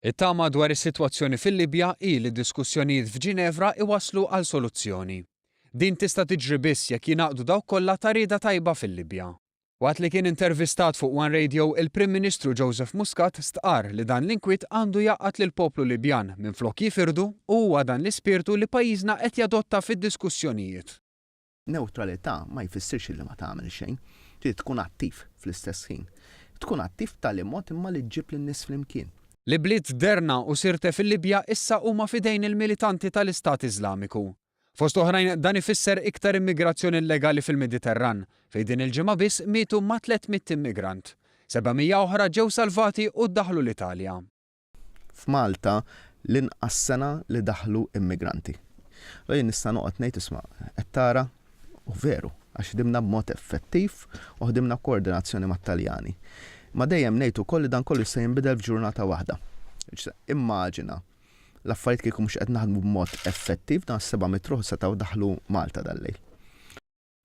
It-tama dwar is-sitwazzjoni fil-Libja hi li d-diskussjonijiet f'Ġinevra iwasslu għal soluzzjoni. Din tista' tiġri biss jekk jingħaqdu dawk kollha ta' rieda tajba fil-Libja. Waqt li kien intervistat fuq One Radio, il-Prim Ministru Joseph Muscat stqarr li dan l-inkwiet għandu jgħaqqad lill-poplu Libjan minflok jifirdu u huwa dan l-ispirtu li pajjiżna qed jadotta fid-diskussjonijiet. Newtralità ma jfissirx li ma tagħmel xejn. Trid tkun attiv fl-istess ħin. Tkun attiv b'tali mod imma li ġġib lin-nies flimkien. L-ibliet Derna u Sirte fil-Libja issa huma f'idejn il-militanti tal-Istat Iżlamiku. Fost oħrajn dan ifisser iktar immigrazzjoni illegali fil-Mediterran, fejn din il-ġimgħa biss mietu mat-300 immigrant. 700 oħra ġew salvati u ddaħħlu l-Italja. F'Malta l-inqas sena li daħlu immigranti. Allura jien nista' noqgħod ngħid isma' qed tara u veru għax ħdimna b'mod effettiv u ħdimna b'koordinazzjoni mat-Taljani. Imma dejjem ngħid ukoll li dan kollu jista' jinbidel f'ġurnata waħda. Immaġina l-affarijiet kieku mhux qed naħdmu b'mod effettiv dawn is-700 ruħ setgħu daħlu Malta dal-lejl.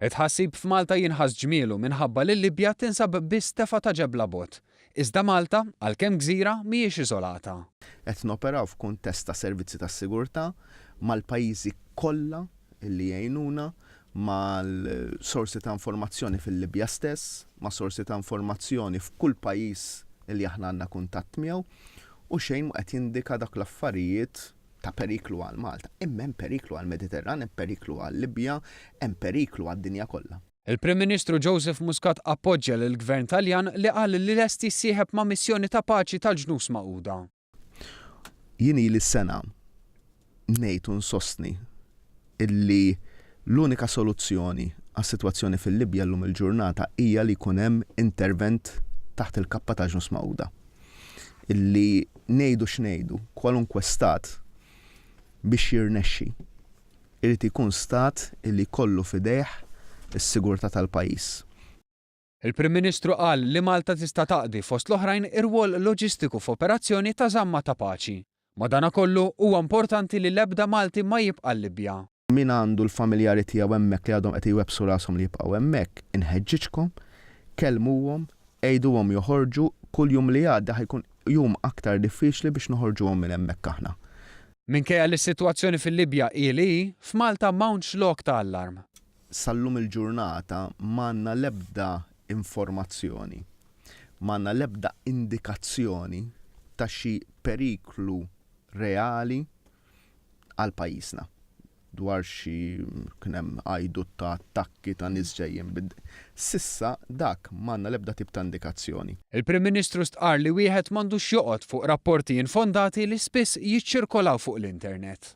It-tħassib f'Malta jinħass ġmielu minħabba li l-Libja tinsab biss tefgħa ta' ġebla bogħod. Iżda Malta, għalkemm gżira, mhijiex iżolata. Qed noperaw f'kuntest ta' servizzi tas-sigurtà mal-pajjiżi kollha li jgħinuna, mal-sorsi ta' informazzjoni fil-Libja stess, ma' sorsi ta' informazzjoni f'kull pajjiż li aħna għandna kuntatt miegħu u xejn mhu qed jindika dawk l-affarijiet ta' periklu għal Malta, imma hemm periklu għall-Mediterran, hemm periklu għal-Libja, hemm periklu għad-dinja kollha. Il-Prim Ministru Joseph Muscat appoġġja lill-Gvern Taljan li qal li lest jissieħeb ma' missjoni ta' paċi tal-Ġnus Magħquda. Jien ili sena ngħid u nsostni illi l-unika soluzzjoni għas-sitwazzjoni fil-Libja llum il-ġurnata hija li jkun hemm intervent taħt il-kappa tal-Ġnus Magħquda. Illi ngħidu x'ngħidu, kwalunkwe stat biex jirnexxi irid ikun stat illi jkollu f'idejh is-sigurtà tal-pajjiż. Il-Prim Ministru qal li Malta tista' taqdi fost l-oħrajn irwol loġistiku f'operazzjoni ta' żamma ta' paċi. Madanakollu, huwa importanti li l-ebda Malti ma jibqa' l-Libja. Min għandu l-familjari tiegħu hemmhekk li għadhom qed iwebbsu rashom li jibqgħu hemmhekk, inħeġġiġkom, kellmuhom, għiduhom joħorġu, kull jum li jgħaddi ħa jkun jum aktar diffiċli biex noħorġuhom minn hemmhekk aħna. Minkejja li s-sitwazzjoni fil-Libja hi li hi, f'Malta m'hawnx lok ta' allarm. Sal-lum il-ġurnata m'għandna l-ebda informazzjoni, m'għandna l-ebda indikazzjoni ta' xi periklu reali għal pajjiżna dwar xi kien hemm għajdut ta' attakki ta' nies ġejjin bid S'issa dak m'għandna l-ebda tip ta' indikazzjoni. Il-Prim Ministru stqarr li wieħed m'għandux joqgħod fuq rapporti infondati li spiss jiċċirkolaw fuq l-internet.